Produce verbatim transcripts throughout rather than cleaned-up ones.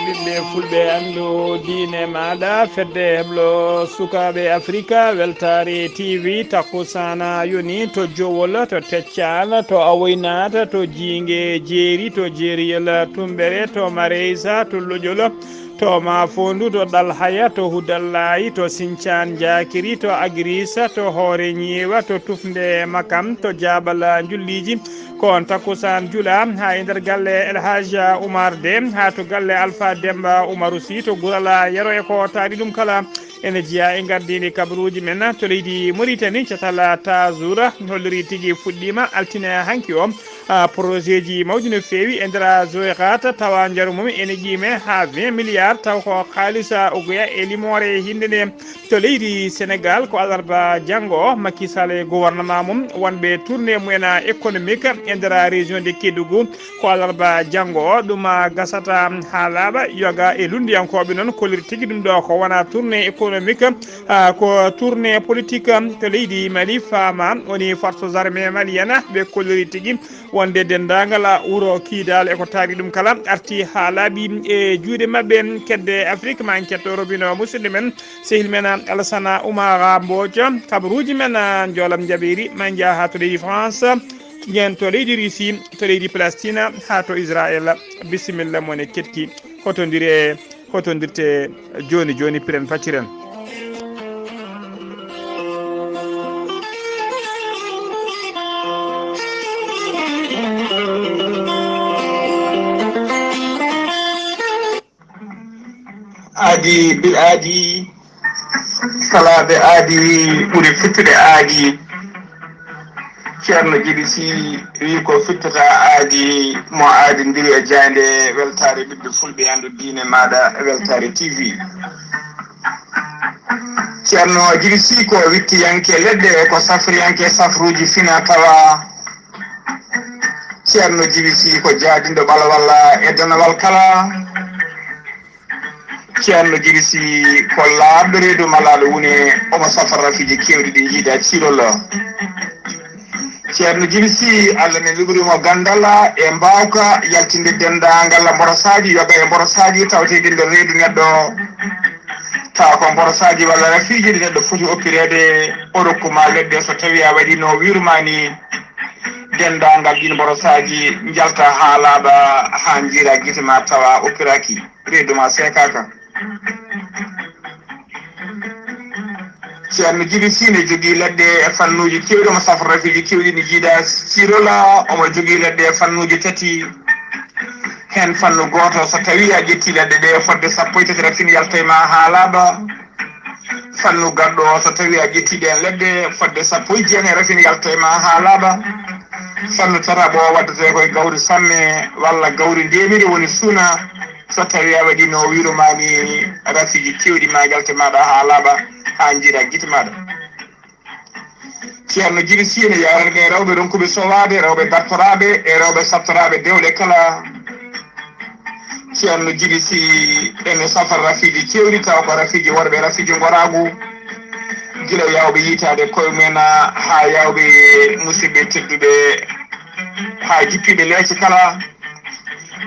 Ɓiɓɓe fulɓe, anndu diine maaɗa, fedde heblo sukaaɓe Afrika, Weltaare T V, takkusaana yoni to Jowol, to Teccaal, to Awoynaata, to Jiinge Jeeri, to Jeeriyel Tummbere, to Mareysa, to Loƴol, to Maafoondu, to Ɗalhaya, to Hudallahi, to Sincaan Jaakiri, to Agirisa, to Hoore Ñiiwa, to Tufnde Makam, to Jaabal Njulliiji, ko on takkusaan julaa haa e nder galle El Hadj Oumar Dé, haa to galle Alpha Demba Oumarou Sy, to Gurala Yero e ko taari ɗum kala. Ene jeyaa e ngardiindi kabaruuji men to leydi Mauritanie, catal Tazura holliri tigi fuɗɗiima altine hanki o. Ah, projet ji mawɗi no feewi e nder Zoyrat, tawa njaru mum ene qiime haa vingt milliards, taw ko kaalis ugoya e limoore hinnde nde. To leydi Sénégal, ko alarba janngo o, Macky Sall e gouvernement mum wonɓe tournée mumen économique e nder région de Kédougou. Ko alarba janngo o ɗum gasata haa laaɓa. Yoga e lunndiyankooɓe noon kolliri tigi ɗum ɗo ko wona tournée économique, ah, ko tournée politique. To leydi Mali, faama woni forces armées maliennes ɓe kolliri tigi wonde denndaangal wuro Kiidaal e ko taari ɗum kala arti haa laaɓi e juuɗe maɓɓe. Kedde Afrique ma en ketto robino musidɗo men, sehil men Alassana Oumara Mbodj. Kabaruuji men, ah, njoolam njaɓeeri ma en njaha haa to leydi France, yen to leydi Russie, to leydi Palestine, haa to Israël. Bisimilla mon e keɗki. Hotondire, hotondirte jooni jooni, piren facciren. Aadi bil aadi, salaaɓe aadi ɓuri fittude aadi. Ceerno Jibi Sy wi ko fittata aadi mo aadindiri e jaaynde Weltaare Ɓiɓɓe Fulɓe, anndu diine maaɗa e Weltaare T V. Ceerno Jibi Sy ko wittiyanke leɗɗe, ko safriyanke safruuji fina tawa. Ceerno Jibi Sy ko jaadinɗo ɓalawalla e danawal kala. Ceerno Jibi Sy ko laaɓɗo reedu malaaɗo wune, omo safra rafiiji keewɗi ɗi njiida ciirol. Ceerno Jibi Sy, Allah ne luɓri mo ganndal e mbaawka yaltinde denndaangal mborosaaji, yoga e mborosaaji tawteeɗi nder reedu neɗɗo. Tawa ko mborosaaji walla rafiiji ɗi neɗɗo foti oppireede, o rokku ma leɗɗe so tawii a waɗii no wiiru ma ni, denndaangal ɗiin mborosaaji njalta haa laaɓa, haa njiira gite ma tawa oppiraaki. Reedu ma seekaaka. Ceerno Jibi Sy ne jogii leɗɗe e fannuuji keewɗi, omo safra rafiiji keewɗi ɗi njiida ciirol. Omo jogii leɗɗe e fannuuji tati. Heen fannu gooto, so tawii a ƴettii leɗɗe ɗe fodde sappo e tati, rafin yalta e ma haa laaɓa. Fannu garɗo o, so tawii a ƴettii ɗeen leɗɗe fodde sappo e jeenayi, rafin yalta e ma haa laaɓa. Fannu tataɓo o waddetee ko e gawri samme walla gawri ndeemiri woni suuna. So tawii a waɗii no wiiru ma ni, rafiiji keewɗi ma njalta e maaɗa haa laaɓa, haa njiira gite maaɗa. Ceerno Jibi Sy ne yaarani ɓe rewɓe ronkuɓe sowaade, rewɓe dartoraaɓe e rewɓe sattoraaɓe dewle kala. Ceerno Jibi Sy ene safra rafiiji keewɗi, tawa ko rafiiji worɓe, rafiiji ngoraagu. Gila yaawɓe yiytaade koye mumen haa yaawɓe musidɓe tedduɓe, haa jippiiɓe leece kala.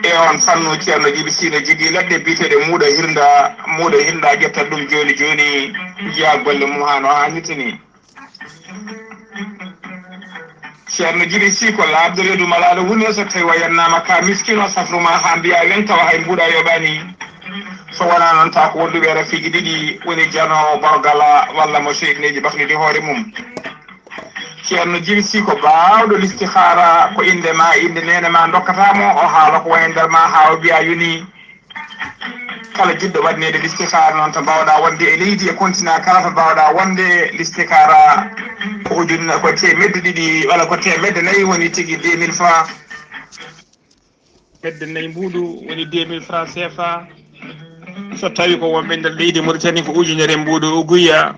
E oon fannu, Ceerno Jibi Sy ne jogii leɗɗe biyeteeɗe muuɗa hirnda, muuɗa hirnda, ƴetta ɗum jooni jooni, njiya golle mum haa no haanirta ni. Ceerno Jibi Sy ko laaɓɗo reedu malaaɗo wune, so tawii a yennaama ka miskino, safru ma haa mbiyaa weŋ tawa hay mbuuɗa yoɓaani. So wonaa noon, tawa ko wonduɓe e rafiiji ɗiɗi woni janoowo borgala walla mo seyɗineeji baklude hoore mum. Ceerno Jibi Sy ko baawɗo listihaara, ko innde ma, innde neene ma ndokkata mo, o haala ko woni e nder ma haa o mbiyaa yoni. Kala jiɗɗo waɗneede listihaara noon to mbaawɗa wonde e leydi e continent kala to mbaawɗa wonde, listihaara ko ujunna, ko teemedde ɗiɗi walla ko teemedde nayi woni tigi deux mille francs. Teemedde nayi mbuuɗu woni deux mille francs C F A. So tawii ko wonɓe nder leydi Mauritanie ko ujunere mbuuɗu guya.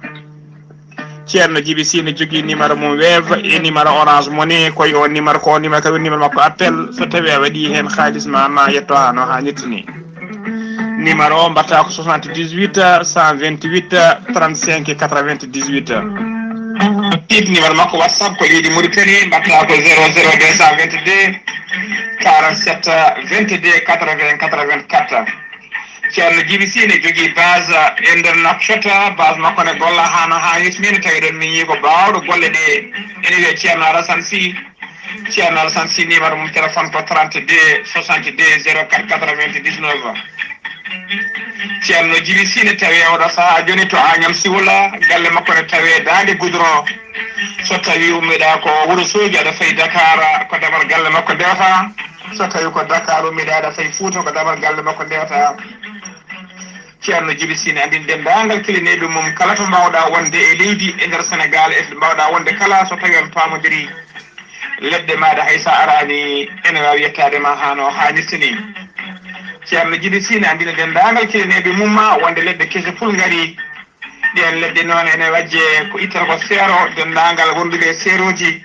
Ceerno Jibi Sy ne jogii numéro mum Wave e numéro Orange Money, koye on numéro, ko on numéro kadi woni numéro makko appel. So tawii a waɗii heen kaalis ma, ma yetto haa no haanirta ni. Numéro o mbaɗata ko soixante-dix-huit, cent vingt-huit, trente-cinq, quatre-vingt-dix-huit. Ɗiɗi numéro makko WhatsApp ko leydi Mauritanie, mbaɗata ko zéro zéro deux cent vingt-deux, quarante-sept vingt-deux quatre-vingts quatre-vingt-quatre. Ceerno Jibi Sine jogii base e nder Nouakchott, base makko ne golla hano haa hismini, tawi ɗon min yii ko baawɗo golle ɗe. Ene wiyee Ceerno Alassane Sy. Ceerno Alassane Sy, numéro mum téléphone ko trente-deux soixante-deux zéro quatre quatre-vingt-dix-neuf. Ceerno Jibi Sine tawi e oɗo sahaa joni to Agnam Siwla, galle makko ne tawi e Daande Goudron. So tawi ummiɗa ko Wuro Soogi aɗa fayi Dakar, ko damal galle makko ndewata. So tawi ko Dakar ummiɗa aɗa fayi Fuuta, ko damal galle makko ndewata. Ceerno Jibi Sine andini denndaangal kilineeɓe mum kala to mbawɗa wonde e leydi, e nder Senegal, e to mbawɗa wonde kala, so tawi on paamodiri, leɗɗe maaɗa hay sa arani ene waawi yettaade ma hano haanirta ni. Ceerno Jibi Sine andina denndaangal kilineeɓe mum ma wonde leɗɗe kese pul ngari. Ɗeen leɗɗe noon ene wajje ko ittata ko seero denndaangal wonduɓe e seerooji.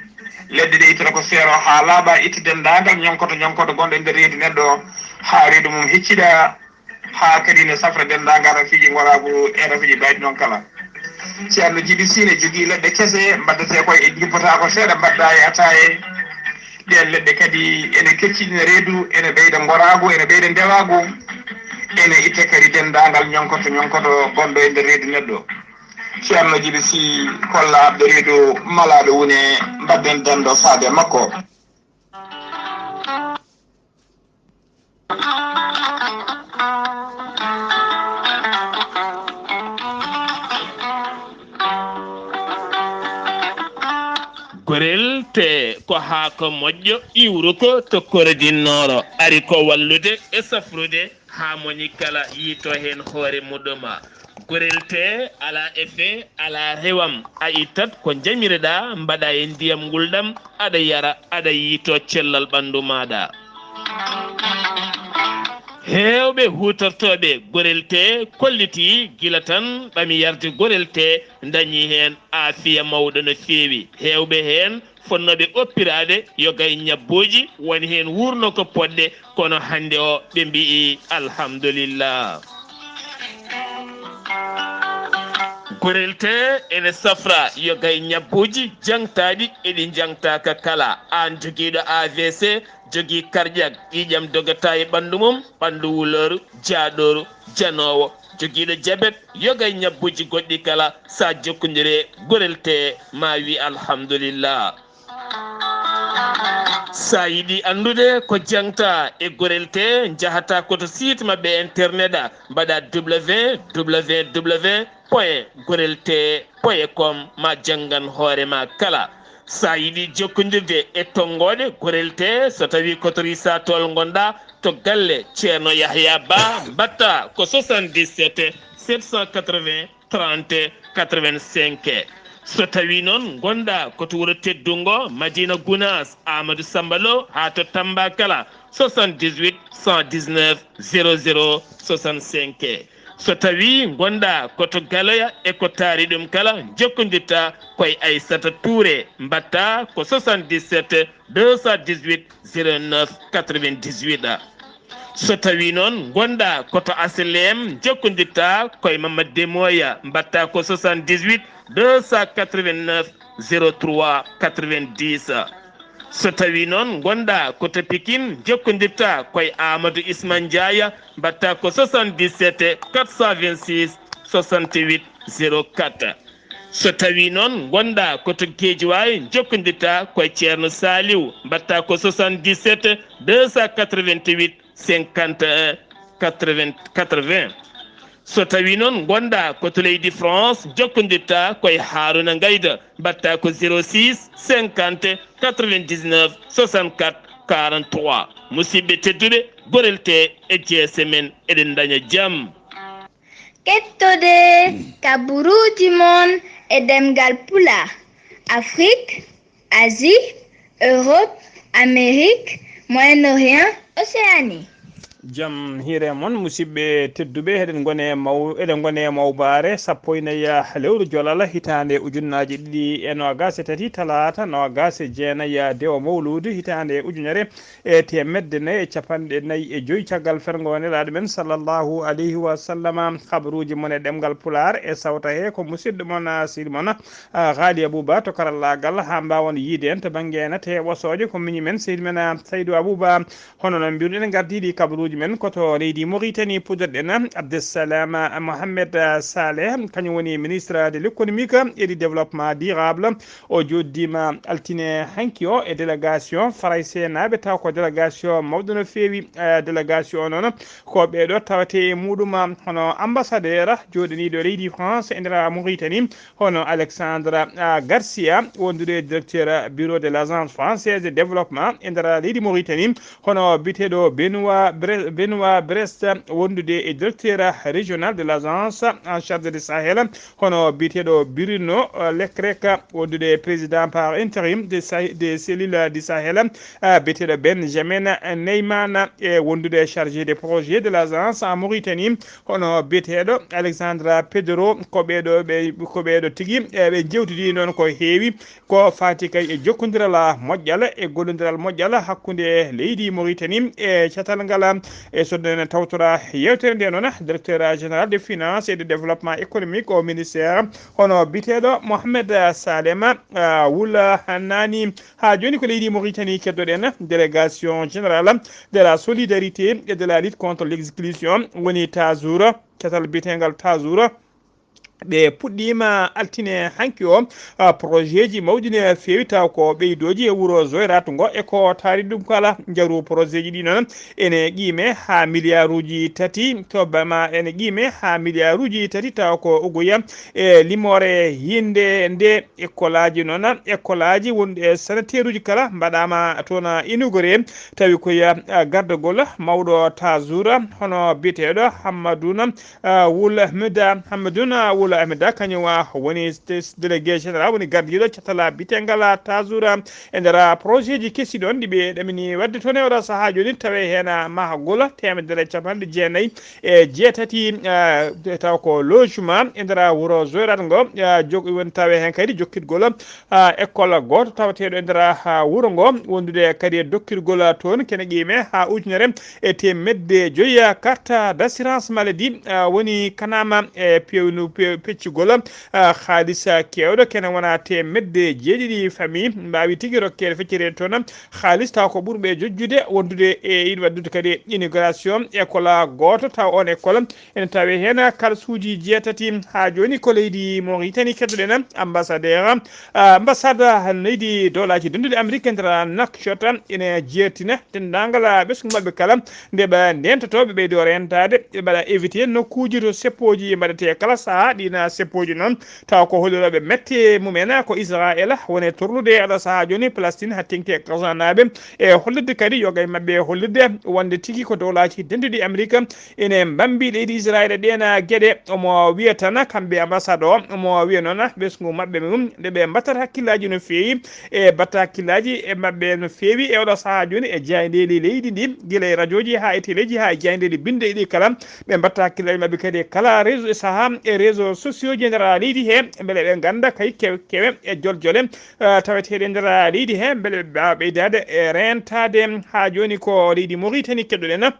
Leɗɗe ɗe ittata ko seero haa laaɓa, itta denndaangal ñonkoto ñonkoto gonɗo e nder reedu neɗɗo haa reedu mum hecciɗa. Haa kadi ne safra denndaangal rafiiji ngoraagu e rafiiji bayɗi noon kala. Ceerno Jibi Sine jogii leɗɗe kese mbaddetee koye e njubbata ko seeɗa mbadda e ataaye. Ɗeen leɗɗe kadi ene kecciɗina reedu, ene ɓeyda ngoraagu, ene ɓeyda ndewaagu, ene itta kadi denndaangal ñonkoto ñonkoto gonɗo e nder reedu neɗɗo. Ceerno Jibi Sy, kolla aɓɓe reedu malaaɗo wune, mbadden danndo faade makko. Gorel te ko haako moƴƴo iwruko to korodinnooro, ari ko wallude e safrude haa moni kala yiito heen hoore muɗum. Gorel te alaa effet, alaa rewam, a ittat ko njamireɗaa mbaɗa e ndiyam ngulɗam, aɗa yara, aɗa yiito cellal ɓanndu maaɗa. Heewɓe huutortooɓe gorel te kolliti gila tan ɓami yarde gorel te ndañi heen aafiya mawɗo no feewi. Heewɓe heen fotnooɓe oppiraade yoga e ñabbuuji woni heen wuurno ko poɗɗe, kono hannde o ɓe mbiyi alhamdulillah. Gorel te ene safra yoga e ñabbuuji jaŋtaaɗi e ɗi jaŋtaaka kala. Aan jogiiɗo A V C, jogii karƴak, ƴiiƴam dogata e ɓanndu mum, ɓanndu wulooru, jaaɗooru, janoowo, jogiiɗo jabet, yoga e ñabbuuji goɗɗi kala, sa jokkondire gorel te ma wi alhamdulillah. Sa yiɗi anndude ko jaŋta e gorel te, njahata ko to site maɓɓe internet a, mbaɗa www point gorel te point com ma janngan hoore ma kala. Sa yiɗi jokkondirde e tonngooɗe gorel te, so tawi ko to Risa Tool ngonɗa, to galle Ceerno Yahya Ba, mbatta ko soixante-dix-sept sept cent quatre-vingts trente quatre-vingt-cinq. So tawi noon ngonɗa ko to wuro teddungo Madina Gunaas, Amadou Samba Lo, haa to Tamba kala, soixante-dix-huit cent dix-neuf zéro zéro soixante-cinq. So tawi ngonɗa ko to Galoya e ko taari ɗum kala, jokkondirta koye Aissata Touré, mbatta ko soixante-dix-sept deux cent dix-huit zéro neuf quatre-vingt-dix-huit. So tawi noon ngonɗa ko to H L M, jokkondirta koye Mamadou Demoya, mbatta ko soixante-dix-huit deux cent quatre-vingt-neuf zéro trois quatre-vingt-dix. So tawi noon ngonɗa ko to Pikine, jokkondirta koye Amadou Isma Ndiaye, mbatta ko soixante-dix-sept quatre cent vingt-six soixante-huit zéro quatre. So tawi noon ngonɗa ko to Guédiawaye, jokkondirta koye Ceerno Saliou, mbatta ko soixante-dix-sept deux cent quatre-vingt-huit cinquante et un quatre-vingts quatre-vingts. So tawi noon ngonɗa ko to leydi France, jokkondirta koye Harouna Ngaïda, mbatta ko zéro six cinquante quatre-vingt-dix-neuf soixante-quatre quarante-trois. Musidɓe tedduɓe, gorel te e jeese men, eɗen ndaña jam. Kettode kaburuuji mon e ɗemngal Pulaar, Afrik, Asie, Europe, Amérique, Moyen-Orient, Océanie. Jam hiire mon, musidɓe tedduɓe, eɗen ngone maw-, eɗen ngone mawbaare sappo e nayi lewru jolal hitaande ujunnaaji ɗiɗi e noogaas e tati, talaata noogaas e jeenayi dewo mawluudu hitaande ujunere e teemedde nayi e capanɗe nayi e joyi caggal ferngo nelaaɗo men sallallahu alayhi wa sallama. Habaruuji mon e ɗemngal Pulaar e sawta he ko musidɗo mon, ah, sehil mon, ah, Haali Abuba to karallaagal, haa mbaawon yiide en to bannge nate ɓosooje ko miñi men sehil men, ah, Saydu Abuba. Hono noon mbiruɗen, gardiiɗi kabaruuji men ko to leydi Mauritanie puɗɗorɗen. Abdessalam Mohamed Saleh, kañum woni ministre de l'économique et du développement durable. O jooɗiima altine hanki o e délégation faraysenaaɓe, taw ko délégation mawɗo no feewi. Eh, délégation o noon ko ɓeeɗo tawetee e muɗum, hono ambassadeur jooɗaniiɗo leydi France e nder Mauritanie, hono Alexandre, ah, Garcia, wondude directeur bureau de l'Agence française de développement e nder leydi Mauritanie, hono biyeteeɗo Benoît Bre-, Benoît Brest, wondude e directeur régional de l'Agence en charge de Sahel, hono biyeteeɗo Bruno, ah, Leclerc, wondude président par intérim de Sa-, de cellule du Sahel, ah, biyeteeɗo Benjamin Neyman, e wondude chargé de projet de l'Agence en Mauritanie, hono biyeteeɗo Alexandre Pedro. Ko ɓeeɗo ɓe, ko ɓeeɗo tigi, e ɓe njewtidi noon ko heewi, ko faati kay e jokkondiral moƴƴal e gollondiral moƴƴal hakkunde leydi Mauritanie e catal ngal. E so ɗen tawtora yeewtere nde noon, directeur général de finance et de développement économique au ministère, hono biyeteeɗo Mohamed Salema, ah, Wul Hannani. Haa jooni ko leydi Mauritanie keddoɗen, délégation générale de la solidarité et de la lutte contre l'exclusion, woni Tazour, catal biyeteengal Tazour. Ɓe puɗɗiima altine hanki o, ah, projetji mawɗi no feewi, taw ko ɓeydooji e wuro Zoyrat ngo e ko taari ɗum kala. Njaru projetji ɗi noon ene qiime haa miliyaaruuji tati, to bama ene qiime haa miliyaaruuji tati, taw ko ugoya e limoore yinde nde. Écoleaji noon, écoleaji wonɗi e sanateeruuji kala mbaɗaama toon inauguré, tawi ko ya, ah, gardagol mawɗo Tazour, hono biyeteeɗo Hammadouna, ah, Wul Ahmeda, Hammadouna Wul Ahmeda, kañum wa woni s-, délégué général, woni gardiiɗo catal biyeteengal Tazour. E nder projetji kesi ɗoon ɗi ɓe ɗamini waɗde toon e oɗo sahaa jooni, tawi heen mahgol teemedere e capanɗe jeenayi e jeetati, ah, taw ko logement e nder wuro Zoyrat ngo, ah, jog-, woni tawi heen kadi jokkitgol, ah, école gooto tawateeɗo e nder, ah, wuro ngo, wondude kadi e dokkirgol, ah, toon kene qiime haa ujunere e teemedde joyi, ah, carte d'assurance maladie, ah, woni kanama e pewnu-, pe-, peccugol, ah, haalis, ah, keewɗo, kene wona teemedde jeeɗiɗi famille mbaawi tigi rokkeede fecceteeɗo toon haalis, taw ko ɓurɓe jojjude wondude e ina waɗdude kadi inauguration école gooto, taw on école ene tawi heen kalsuuji jeetati. Haa jooni ko leydi Mauritanie keddoɗen, ambassadeur, ah, ambassade leydi Dowlaaji Denduɗi Amérique e nder Nouakchott ene jeertina denndaangal ɓesngu maɓɓe kala nde ɓe ndentotoo, ɓe ɓeydo rentaade, ɓe mbaɗa éviter nokkuuji to seppooji mbaɗetee kala sahaa. Ɗiin seppooji noon taw ko hollirooɓe mette mumen ko Israel woni torlude e oɗo sahaa jooni Palestine, haa teŋti e Gaza naaɓe, e hollirde kadi yoga e maɓɓe e hollirde wonde tigi ko Dowlaaji Denduɗi Amérique ene mbambi leydi Israel e ɗeen geɗe. Omo wiya tan kamɓe ambassade o, omo wiya noon ɓesngu maɓɓe mum nde ɓe mbattata hakkillaaji no feewi e mbatta hakkillaaji e maɓɓe no feewi e oɗo sahaa jooni e jaayndeeli leydi ndi, gila e rajooji haa e teleeji haa e jaayndeeli binndeeji ɗi kala. Ɓe mbatta hakkillaaji maɓɓe kadi e kala réseau, e sahaa e réseau sociaux ji e nder leydi he, mbele ɓe ngannda kay kew-, kewe e joljole, eh, taweteeɗe e nder leydi he, mbele ɓe mbaawa ɓeydaade e rentaade. Haa jooni ko leydi Mauritanie keddoɗen.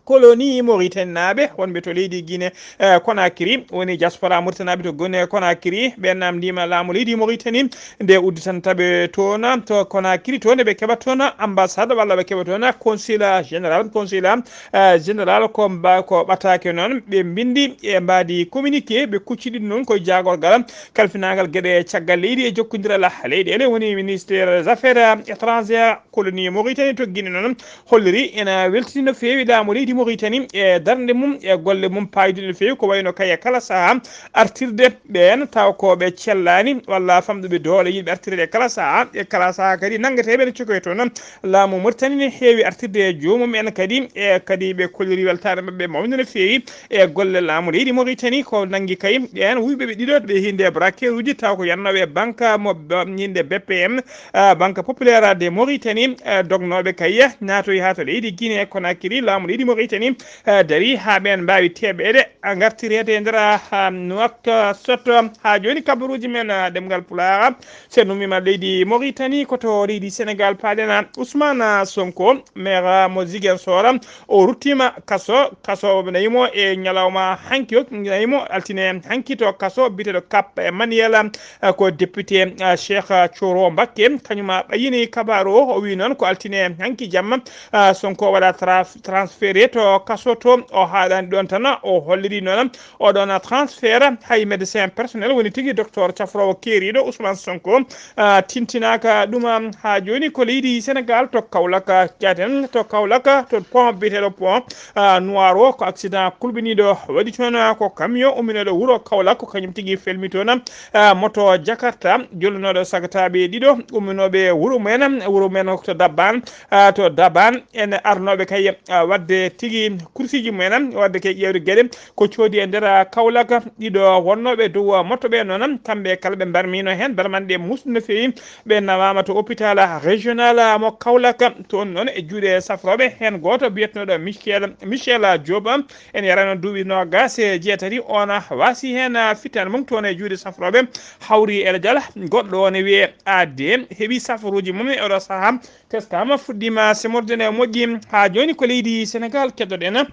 Colonie Mauritanie naaɓe wonɓe to leydi Guinée, eh, Conakry, woni diaspora Mauritanie naaɓe to Guinée Conakry, ɓe namndiima laamu leydi Mauritanie nde udditanta ɓe toon to Conakry, to nde ɓe keɓa toon ambassade walla ɓe keɓa toon consulat général. Consulat, eh, général ko mba-, ko ɓataake noon, ɓe mbinndi e mbaadi communiqué, ɓe kuccidi noon ko e jaagorgal kalfinaangal geɗe caggal leydi e jokkondiral leyɗeele, woni ministère des affaires étrangères. Colonie Mauritanie to Guinée noon holliri ena weltini no feewi laamu leydi Mauritanie e darnde mum e golle mum paayduɗe no feewi, ko wayno kay e kala sahaa artirde ɓeen taw ko ɓe cellaani walla famɗuɓe doole yiɗɓe artirde e kala sahaa. E kala sahaa kadi nanngeteeɓe ne cokoye toon. Laamu Mauritanie ne heewi artirde e joomum en kadi, e kadi ɓe kolliri weltaare maɓɓe mawde no feewi e golle laamu leydi Mauritanie. Ko nanngi kay ɓeen wuyɓe ɓe ɗiɗo ɓe hinde braqueruji taw ko yannooɓe banque mo ba-, hinde B P M, ah, Banque Populaire de Mauritanie, ah, dognooɓe kay naatoyi haa to leydi Guinée Conakry. Laamu leydi Mauritanie, ah, dari haa ɓeen mbaawi teɓeede, ah, ngartireede e nder, ah, Nouakchott. Haa jooni kabaruuji men, ah, ɗemngal Pulaar, so en ummiima leydi Mauritanie, ko to leydi Sénégal paaɗen, ah, Ousmane Sonko, maire mo Ziguinchor, o ruttiima kaso. Kaso nayi mo e ñalawma hanki o, nayi mo altine hanki to kaso biyeteeɗo Cap Manuel, ah, ko député, ah, Cheikh Thioro Mbacké, kañum, ah, ɓayyini kabaaru o. O wi noon ko altine hanki jamma, ah, Sonko waɗa tra-, transféré to kaso to. O haaɗaani ɗoon tan, o holliri noon oɗon transfert hay médecin personnel woni tigi docteur cafroowo keeriiɗo Ousmane Sonko, ah, tintinaaka ɗum. Haa jooni ko leydi Sénégal to Kaolack, ah, jaaten to Kaolack to pont biyeteeɗo pont, ah, Noir o, ko accident kulɓiniiɗo waɗi toon, ah, ko camion umminooɗo wuro Kaolack, ko kañum tigi felmi toon, ah, moto Jakarta jollinooɗo sagataaɓe ɗiɗo umminooɓe wuro men, wuro men to Dabban, ah, to Dabban, ene arnooɓe kay, ah, waɗde tigi kursiiji mumen, waɗde kay ƴeewde geɗe ko coodi e nder, ah, Kaolack. Ɗiɗo wonnooɓe dow, ah, moto ɓe noon, kamɓe kala ɓe mbarmiino heen, barmanɗe musɗi no feewi. Ɓe nawaama to hôpital régional, ah, mo Kaolack, toon noon e juuɗe safrooɓe, heen gooto biyetenooɗo Michel, Michel Diop, ene yarano duuɓi noogaas e jeetati. Oon waasi heen, ah, fittaandu mum toon e juuɗe safrooɓe, hawri e lajal. Goɗɗo o ne wiyee A D, heɓi safaruuji mum e oɗo sahaa, teskaama, fuɗɗiima semorde ne moƴƴi. Haa jooni ko leydi Sénégal keddoɗen.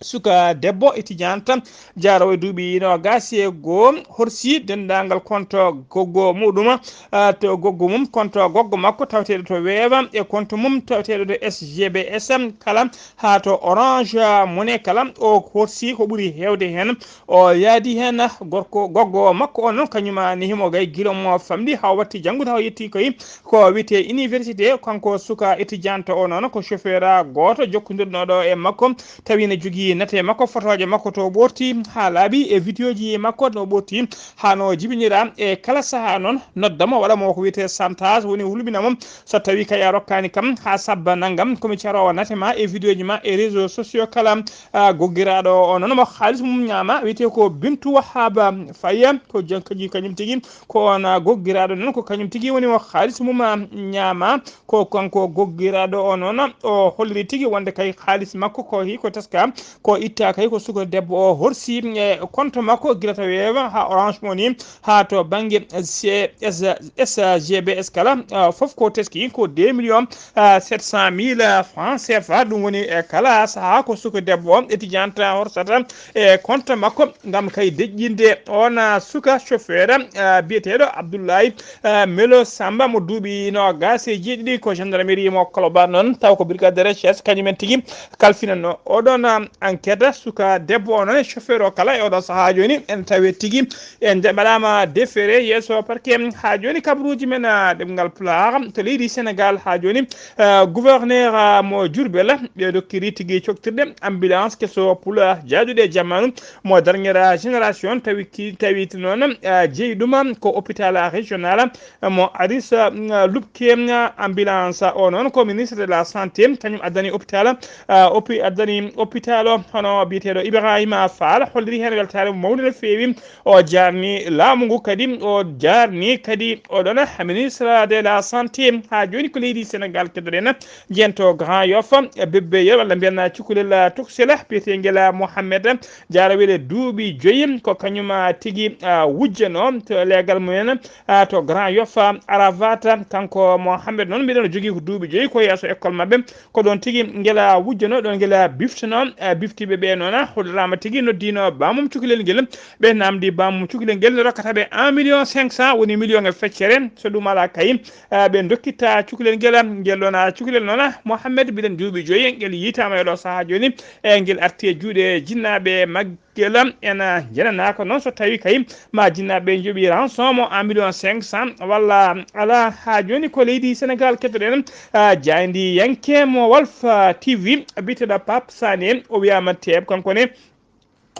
Suka debbo étudiante, jaaroowo e duuɓi noogaas e goo, horsi denndaangal compte goggo muɗum, ah, to goggo mum, compte goggo makko taweteeɗo to Wave e compte mum taweteeɗo to S G B S kala haa to Orange Money kala. O horsi ko ɓuri heewde heen. O yaadi heen gorko goggo makko o noon, kañum ne himo gay gila mo famɗi haa o watti janngude haa o yetti koy ko wiyetee université. Kanko suka étudiante o noon ko chauffeur gooto jokkondirnooɗo e makko, tawi ne jogii nate makko, fotooje makko to ɓoorti haa laaɓi e vidéoji makko no ɓoorti haa no jibinira e kala sahaa noon nodda mo, waɗa mo ko wiyetee chantage, woni hulɓina mo. So tawi kay a rokkaani kam haa sabba nanngam, ko mi caroowo nate ma e vidéoji ma e réseaux sociaux kala. Ah, goggiraaɗo o noon mo haalis mum ñaama, wiyetee ko Bintu Wahaba Faye, ko jan-, kañum, kañum tigi ko on, ah, goggiraaɗo noon, ko kañum tigi woni mo haalis mum, ah, ñaama. Ko kanko goggiraaɗo o noon, o holliri tigi wonde kay haalis makko ko hi ko teska, ko itta kay ko suka debbo o horsi e compte makko gila to Wave haa Orange Money, haa to bannge C S, S G B S kala, ah, fof ko teski ko deux millions, ah, sept cent mille francs C F A. Ɗum woni e kala sahaa ko suka debbo o étudiante horsata e compte makko ngam kay deƴƴinde on, ah, suka chauffeur, ah, biyeteeɗo Abdoulaye, ah, Melo Samba mo duuɓi noogaas e jeeɗiɗi, ko gendarmerie mo Colobane noon, taw ko brigade de recherche kañum en tigi kalfinanno oɗon, ah, enquête. Suka debbo o noon e chauffeur o kala e oɗo sahaa jooni en tawe tigi en mbaɗaama déféré yeeso parquet. Haa jooni kabaruuji men, ah, ɗemngal Pulaar to leydi Sénégal haa jooni, ah, gouverneur, ah, mo Diourbel, ɓe dokkiri tigi coktirde ambulance keso Pulaar jaaduɗo e jamaanu mo dernière génération, tawi ki, tawi noon, ah, jeyi ɗum ko hôpital régional mo Aris, ah, Lupke. Ambulance o noon ko ministre de la santé kañum addani hôpital, ah, opi-, addani hôpital o, hono biyeteeɗo Ibrahima Fall holliri heen weltaare mum mawnde no feewi. O jaarni laamu ngu kadi, o jaarni kadi oɗon ministre de la santé. Haa jooni ko leydi Sénégal keddoɗen, jento Grand Yoff, Bébé Yel walla mbiyen cukalel Toksel, biyeteengel Mohamed Diarra Wele duuɓi joyi, ko kañum, ah, tigi, ah, wujjano to leegal mumen, ah, to Grand Yoff, ah, Arafat. Kanko Mohamed noon mbiɗen o jogii ko duuɓi joyi ko yeeso école maɓɓe. Ko ɗoon tigi ngela wujjano, ɗoon ngela biftano, eh, biftiiɓe ɓe noon, holliraama tigi noddiino baamum cukalel ngel. Ɓe namdi baamum cukalel ngel ne rokkata ɓe un million cinq cent, woni million e feccere. So ɗum alaa kay, eh, ɓe ndokkitta cukalel ngel. Ngel ɗoon cukalel noon, Mohamed, mbiɗen duuɓi joyi, ngel yiytaama e ɗo sahaa jooni, e ngel arti e juuɗe jinnaaɓe mag-, Kela ena jenanaaka noon so tawii kay ma jinnaaɓe njoɓi rançon mo en million cinq cent walla alaa. Haa jooni ko leydi Sénégal keddoɗen, ah, jaayndiyanke mo Walf, ah, T V biyeteeɗo Pape Sané, o wiyaama teeb kanko ne.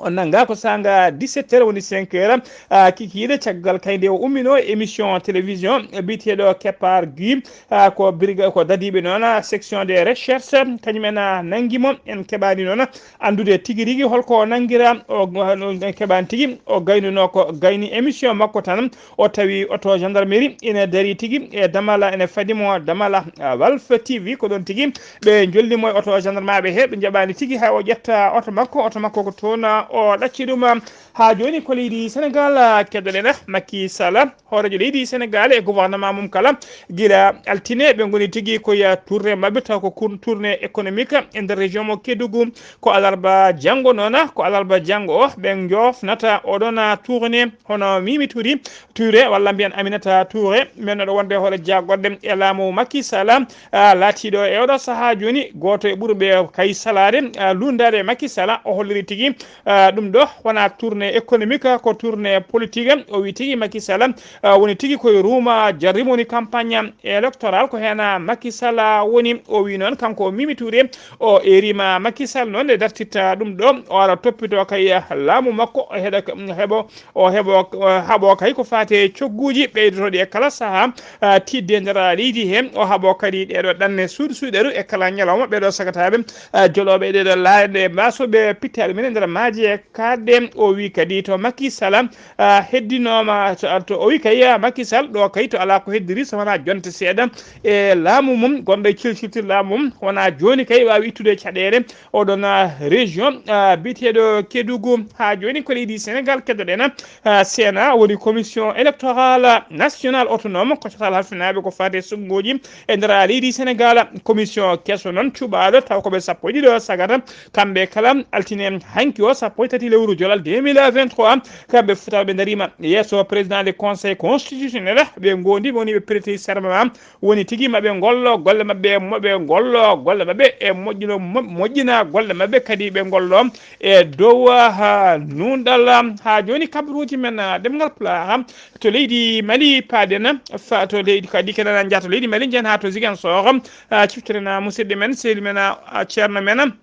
O nanngaa ko saanga dix-sept heures woni cinq heures, ah, kikiiɗe caggal kay nde o umminoo e émission télévision biyeteeɗo Keppaar Gi, ah, ko birga, ko dadiiɓe noon, ah, section de recherche, kañum en, ah, nanngi mo. En keɓaani noon anndude tigi rigi holko o nanngira. O, o keɓaani tigi, o gaynunoo ko gayni émission makko tan. O tawi oto gendarmerie ene darii tigi e damala, ene fadi mo damala, ah, Walf T V. Ko ɗoon tigi ɓe njolli mo e oto gendarmerie he, ɓe njaɓaani tigi hay o ƴetta oto makko. Oto makko ko toon, ah, o ɗacci ɗum. Haa jooni ko leydi Sénégal, ah, keddoɗen, ah, Macky Sall, hooreejo leydi Sénégal e gouvernement mum kala, gila altine ɓe ngoni tigi ko ya tournée maɓɓe, taw ko kun-, tournée économique e nder région mo Kédougou. Ko alarba janngo noon, ko alarba janngo o ɓe njoofnata oɗon tournée, hono Mimi Touré, Touré walla mbiyen Aminata Touré, men ɗo wonde hoore jagorɗe e laamu Macky Sall, ah, laatiiɗo e oɗo sahaa jooni gooto e ɓurɓe kay salaade, ah, lunndaade e Macky Sall. O holliri tigi, ah, ɗum ɗo wonaa tournée économique, ko tournée politique. O wi tigi Macky Sall, ah, woni tigi koye ruuma jarrimo woni campagne électorale, ko heen Macky Sall woni. O wi noon kanko Mimi Touré, o erima Macky Sall noon nde dartitta ɗum ɗo, o ara toppito kay laamu makko, o heɗa, heɓo, o heɓo, o haɓo kay ko faati e cogguuji ɓeydotooɗi e kala sahaa, ah, tiiɗde e nder leydi he. O haɓo kadi ɗeeɗo ɗanne suuɗ suuɗeru e kala ñalawma, ɓeeɗo sagataaɓe, ah, jolooɓe e ɗeeɗo laaɗe mbaasoɓe pittaali men e nder maaje kaaɗɗe. O wi kadi to Macky Sall, ah, heddinooma, to, to o wi kay, ah, Macky Sall ɗo kay to alaa ko heddiri so wonaa jonte seeɗa e laamu mum, gonɗo e cilcilti laamu mum, wonaa jooni kay waawi ittude caɗeele oɗon, ah, région, ah, biyeteeɗo Kédougou. Haa jooni ko leydi Sénégal keddoɗen, ah, C N A woni commission électorale nationale autonome, ko catal halfinaaɓe ko faati e suɓngooji e nder leydi Sénégal. Commission keso noon cuɓaaɗo taw ko ɓe sappo e ɗiɗo sagata, kamɓe kala altine hanki o sappo e tati lewru jolal deux mille vingt-trois, kamɓe fof taw ɓe ndariima yeeso président du conseil constitutionnel, ɓe ngondi woni ɓe prêter serment woni tigi maɓe ngollo golle maɓɓe, moɓe ngollo golle maɓɓe e moƴƴino, mo-, moƴƴina golle maɓɓe, kadi ɓe ngollo e dow, ah, nuunɗal. Haa jooni kabaruuji men, ah, ɗemngal Pulaar, ah, to leydi Mali paaɗen, fa to leydi kadi kene na njaha to leydi Mali, njahen haa to Ziguinchor, ah, ciftoren, ah, musidɗo men, sehil men, ah, ceerno men,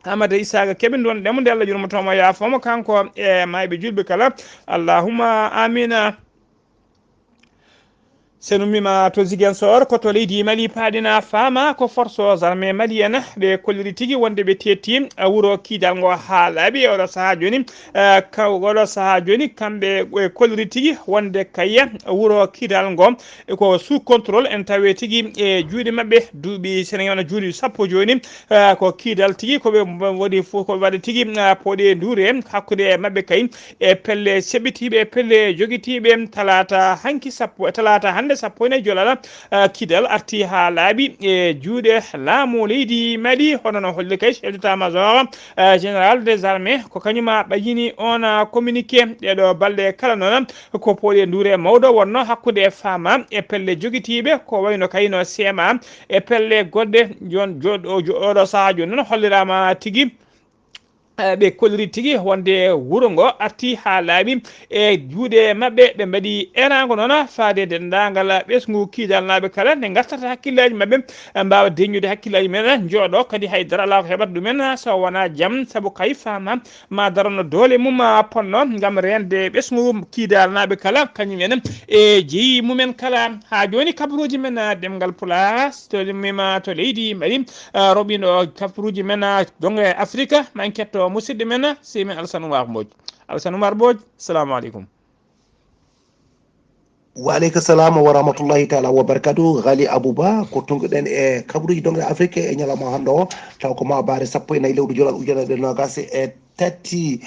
Amada Isaaga Keɓe, nduwon ɗemo nde Allah jurmotomo yaafoma kanko e mayɓe julɓe kala. Allahumma amina. Sen ummima to Ziguinchor, ko to leydi Mali paaɗina, faama ko force armée malienne ɓe kolliri tigi wonde ɓe tetti wuro Kidal ngo haa laaɓi. E oɗo sahaa jooni, eh, ka oɗo sahaa jooni kamɓe ɓe kolliri tigi wonde kayya wuro Kidal ngo e ko sous contrôle en tawe tigi e juuɗe maɓɓe. Duuɓi Senegal wona juuɗe sappo jooni, eh, ko Kidal tigi ko ɓe mbo-, woni fof ko waɗi tigi, eh, pooɗe nduure hakkude e maɓɓe kay e pelle seɓɓitiiɓe, e pelle jogitiiɓe. Talaata hanki sappo, talaata hannde sappo e nayi jolal, eh, Kidal arti haa laaɓi e juuɗe laamu leydi Mali, hono no holli kay chef d'état-major, eh, général des armées, ko kañum ɓayyini on, eh, communiqué. Ɗeɗo balɗe kala noon, ko pooɗe nduure mawɗo wonno hakkunde e faama e pelle jogitiiɓe, ko wayno kayno seema e pelle goɗɗe. Jon-, jo-, o-, jo-, oɗo sahaa jooni noon holliraama tigi, eh, ɓe kolliri tigi wonde wuro ngo arti haa laaɓi e juuɗe maɓɓe. Ɓe mbaɗi eeraango noon faade denndaangal ɓesngu Kiidalnaaɓe kala, nde ngartata hakkillaaji maɓɓe, eh, mbaawa deññude hakkillaaji men, njooɗo kadi hay dara alaa ko heɓata ɗumen so wonaa jam, sabu kay faama ma darano doole mum, ah, ponno ngam reende ɓesngu Kiidalnaaɓe kala, kañum en e jeyi mumen kala. Haa jooni kabaruuji men, ah, ɗemngal Pulaar, so tawii mima to leydi Mali, ah, roɓindo kabaruuji men, ah, donge Afrika, ma en ketto musidɗo men, sey men Alassane Oumar Mbodj. Alassane Oumar Mbodj, salamu aleykum. Wa aleyka salam wa rahmatullahi taala wa barakatuh. Ghali Abouba, ko tunkuɗen e kabaruuji donge Afrique e ñalawma hannde o, taw ko ma baare sappo e nayi lewru jolal ujunere e noogas e tati.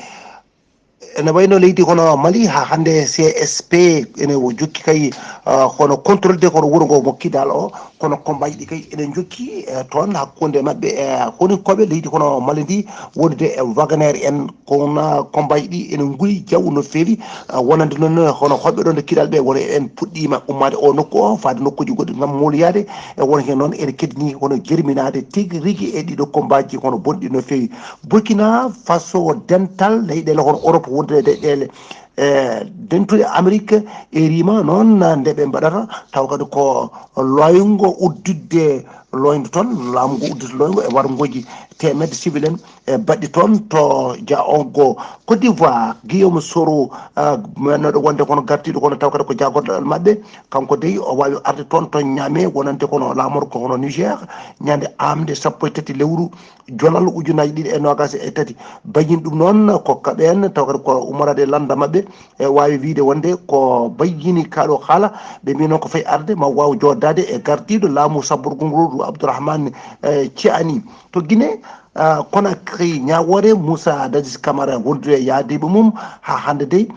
Ene wayno leydi kono Mali, haa hannde C S P ene wo jokki kay, ah, kono contrôle de kono wuro ngo mo Kidal o, kono combat ji ɗi kay ene jokki, eh, toon hakkunde maɓɓe e konikooɓe leydi kono Mali ndi, wondude e Wagner en, kono combat ji ɗi ene nguy jaw no feewi, ah, wonande noon hono hoɓɓe ɗoon e Kidal ɓe, woni en puɗɗiima ummaade o nokku o, faade nokkuuji goɗɗi ngam mawloyaade, e won heen noon ene keddini kono jerminaade tigi rigi e ɗiɗo combat ji kono bonɗi no feewi. Burkina Faso dental leyɗeele hono Europe wondude e leyɗeele, e dentuɗe Amérique e rima noon nde ɓe mbaɗata, taw kadi ko loyngo udditde loyngo toon, laamu ngu udditde loyngo e warngooji teemedde civil en e baɗɗi toon to jaongo Côte d'Ivoire. Guillaume Soro, ah, mennoɗo wonde kono gartiiɗo kono taw kadi ko jaagorɗo maɓɓe, kanko dey o waawi arde toon to Niamey wonande kono laamorgo hono Niger, ñande aamde sappo e tati lewru jolal ujunaaji ɗiɗi e noogaas e tati. Bayin ɗum noon ko kaɓeen taw kadi ko ummoraade lannda maɓɓe, e waawi wiyde wonde ko bayyini kaaɗo haala, ɓe mbi noon ko fayi arde ma waaw jooɗdaade e gardiiɗo laamu sabborgo ngu Abdourahmane, eh, Tiani. To Guinée, ah, Conakry, ñaawoore Moussa Dadis Camara wondude e yaadiiɓe mum haa hannde dey,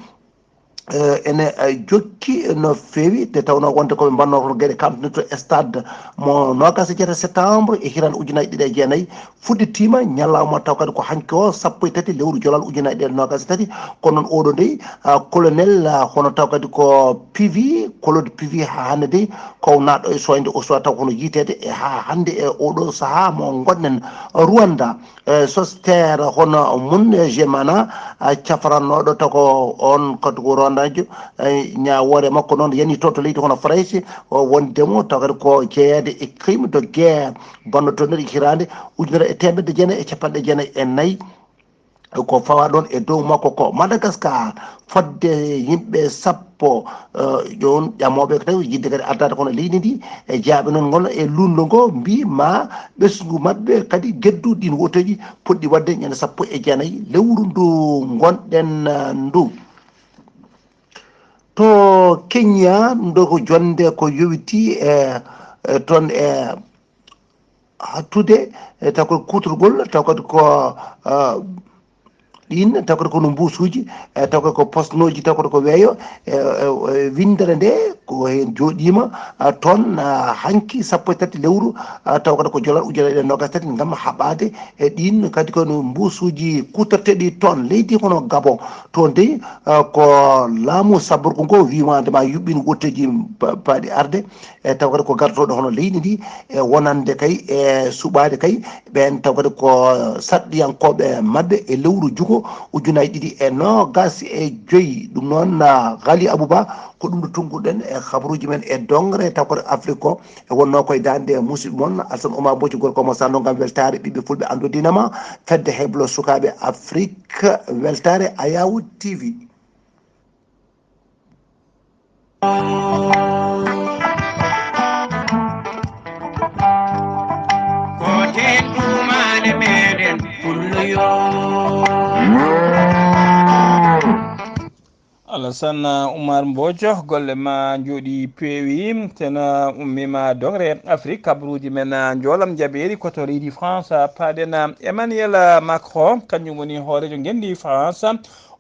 eh, ene, eh, jokki no feewi, nde tawnoo wonde ko ɓe mbannoo toon geɗe kamtini to stade mo noogaas e jeetati septembre e hitaande ujunaaji ɗiɗi e jeenayi, fuɗɗitiima ñalawma taw kadi ko hanki o, sappo e tati lewru jolal ujunaaji ɗiɗi e noogaas e tati. Kono noon oɗo dey, ah, colonel, ah, hono taw kadi ko Pivi, Claude Pivi haa hannde dey ko naatɗo e soyde o suwa taw kono yiiteede e haa hannde e oɗo sahaa mo ngonɗen Rwanda. Eh, soster hono mun, eh, Gemana, ah, cafrannooɗo taw ko on kadi ko Rwandajo, eh, ñaawoore makko noon yani to, to leydi hono Farayse, o wonde mo taw kadi ko jeyeede e crime de guerre, bonno toon e hitaande ujunere e teemedde jeenayi e capanɗe jeenayi e nayi, ko fawa ɗoon e dow makko ko Madagascar, fodde yimɓe sappo, eh, jooni ƴamooɓe ko tawi yiɗde kadi ardaade kono leydi ndi, e jaaɓe noon ngol e luulndo ngo mbi ma ɓesngu maɓɓe kadi geddu ɗin woteeji poɗɗi waɗde ñande sappo e jeenayi lewru ndu ngonɗen, eh, ndu. To Kenya, ɗum ɗo ko jonnde ko yowiti e, e toon e hattude, e taw ko kuutorgol, taw kadi ko, ah, ɗin, taw kadi ko no mbuusuuji, e taw kadi ko posnooji, taw kadi ko weeyo, e, e, e winndere nde ko heen jooɗiima, ah, toon, ah, hanki sappo e tati lewru, ah, taw kadi ko jolal ujunere e noogaas tati ngam haɓaade e ɗin kadi ko no mbuusuuji kuutorteeɗi toon leydi hono Gabon. Toon dey, ah, ko laamu sabborgo ngo wiimaade ma yuɓɓin wotteeji ba-, baaɗi arde, e taw kadi ko gartooɗo hono leydi ndi, e wonande kay e suɓaade kay ɓeen taw kadi ko saɗɗiyankooɓe maɓɓe e lewru juko ujunaaji ɗiɗi e noogaas e joyi. Ɗum noon, ah, Ghali Abouba, ko ɗum ɗo tunnguɗen e habaruuji men e dongre taw kadi Afrique o, e wonnoo koye daande musidɓe mon Alsan Oumar Bocci gorko mo Sando ngam weltaare ɓiɓɓe fulɓe anndu diina ma, fedde heblo sukaaɓe Afrique, weltaare Ayawu T V. Ko teddumaade meɗen pullo yo. Alassane Oumar Mbojo, golle ma njooɗi peewi, tena ummima dogre Afrique, kabaruuji men, ah, njoolam jabeeri ko to leydi France, ah, paaɗen, ah, Emmanuel, ah, Macron, kanjum woni hooreejo ngenndi France,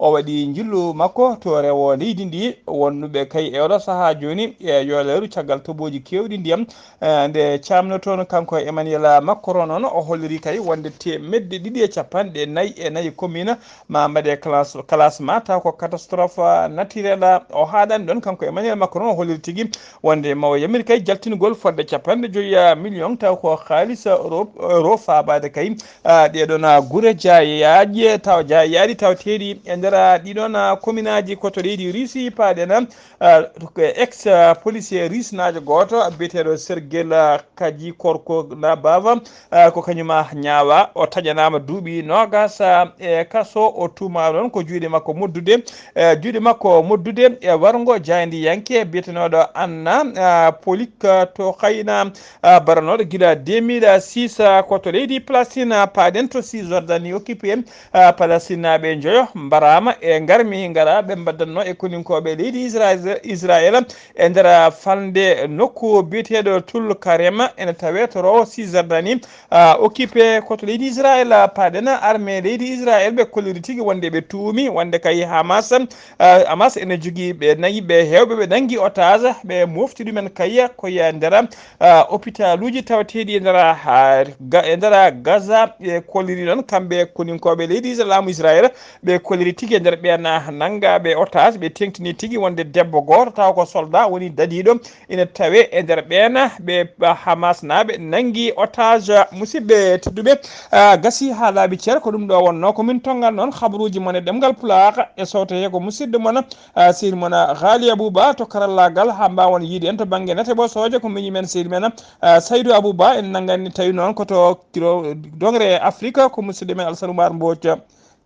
o waɗi njillu makko to rewo leydi ndi, wonduɓe kay e oɗo sahaa jooni e yooleeru caggal toɓooji keewɗi ndiyam, eh, nde camnotoon kanko Emmanuel Macron noon, o holliri kay wonde teemedde ɗiɗi e capanɗe nayi e nayi commune ma mbaɗe classe, classement taw ko catastrophe naturelle. O haalani ɗoon kanko Emmanuel Macron, o holliri tigi wonde mawo yamiri kay jaltingol fodde capanɗe joyi million taw ko haalis euro, euro faabaade kay, ah, ɗee ɗoon, ah, gure jaayaaje taw jaayaaɗi taw teeɗi e nder, ah, ɗii ɗoon, ah, commune aji ko to leydi Russie paaɗen, ah, ko ex, ah, policier russe naajo gooto biyeteeɗo Sergel, ah, Kaji Korko na Bava, ah, ko kañum, ah, ñaawa. O taƴanaama duuɓi noogas, ah, e kaso. O tuumaama noon ko juuɗe makko moddude, eh, juuɗe makko moddude e warngo jaayndiyanke biyetenooɗo Anna, ah, Polik, ah, to Kayna, ah, baranooɗo gila deux mille six, ah, ko to leydi Palestine, ah, paaɗen to Cisjordanie occupé, ah, Palestinaaɓe njoyo mbaraama. ama e ngarmi ngara ɓe mbaddanno e koninkooɓe leydi Israel, Israel e nder falnde nokku biyeteeɗo Tul Karema ene tawee to Rowo Cisjordanie, ah, occupé ko to leydi Israel, ah, paaɗen armée leydi Israel ɓe kolliri tigi wonde ɓe tuumi wonde kay Hamas, ah, Hamas ene jogii ɓe nayi ɓe heewɓe ɓe nangi otage ɓe mofti ɗumen kay ko e nder, ah, hôpitaluji tawateeɗi e nder, ah, Ga-, e nder Gaza ɓe kolliri noon kamɓe koninkooɓe leydi Is-, laamu Israel ɓe kolliri tigi e nder ɓeen, ah, nanngaɓe otage ɓe teŋtini tigi wonde debbo gooto taw ko soldat woni dadiiɗo ina tawe e nder ɓeen ɓe Hamas naaɓe nangi otage musidɓe tedduɓe. Ah, gasi haa laaɓi cer ko ɗum ɗo wonno ko min tonngal noon habaruuji mon e ɗemngal Pulaar e sowtoye ko musidɗo mon, ah, sehil mon, ah, Haali Abuba to karallaagal haa mbaawon yiide en to bannge nate ɓosooje ko miñi men sehil men, ah, Saydu Abuba en nanngani tawi noon ko to kilo dongre Afrique ko musidɗo men Alsan Umar Mbooc.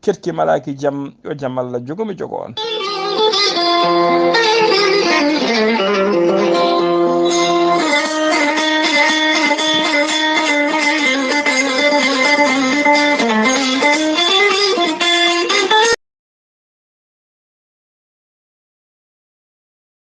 Keɗki malaaki jam yo jam Allah jogo mi jogo on.